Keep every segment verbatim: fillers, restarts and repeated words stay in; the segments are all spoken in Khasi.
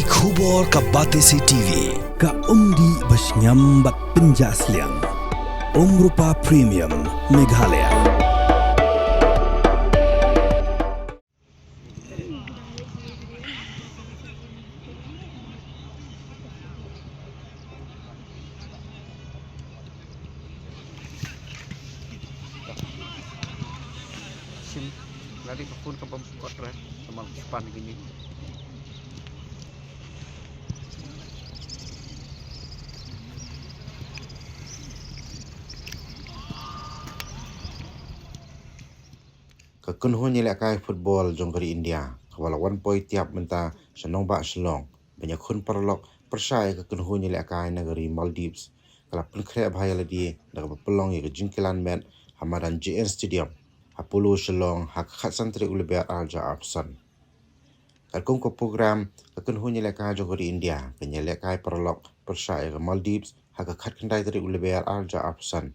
Khubor ka Batesi T V, ka umdih ba shngiam bad pynjah sliang. Umrupa Premium, Meghalaya. Sim, lari ka phone ka bam kot re, ka bam span kini. Ka kynhun ïalehkai football jong ka ri India, kaba la wan poi tiap mynta sha nongbah Shillong ban ïakhun paralok pyrshah ïa ka kynhun ïalehkai na ka ri Maldives, ka la pynkhreh bha ïa lade da kaba pynlong ïa ka jingkilan met ha madan J N Stadium ha Polo Shillong ha ka khatsan tarik u Lber arhajar arphew san. Katkum ka program, ka kynhun ïalehkai jong ka ri India kan ïalehkai paralok pyrshah ïa ka Maldives ha ka khatkhyndai tarik u Lber arhajar arphew san.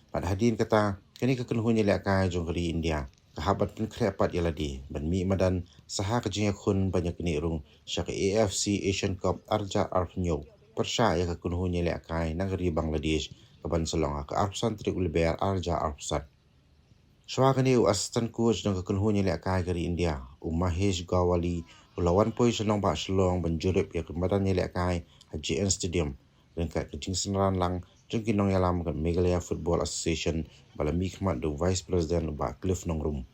Bad hadien kata, kane ka kynhun ïalehkai jong ka ri India ka hap ban pynkhreh pat ïa lade ban mih madan sha ka jingïakhun ban ïaknieh rung sha ka A F C Asian Cup arhajar arphew hynñiew pyrshah ïa ka kynhun ïalehkai na ka ri Bangladesh, kaban sa long ha ka arphew san tarik u Lber arhajar arphew san. Shuwa kane, u assistant coach jong ka kynhun ïalehkai ka ri India, u Mahesh Gawali, u la wan poi sha nongbah Shillong ban jurip ïa ka madan ïalehkai ha J N Stadium ryngkat ka jingsynran lang jong ki nongïalam ka Meghalaya Football Association, ba la mihkhmat da u Vice President, u Bah Cliff Nongrum.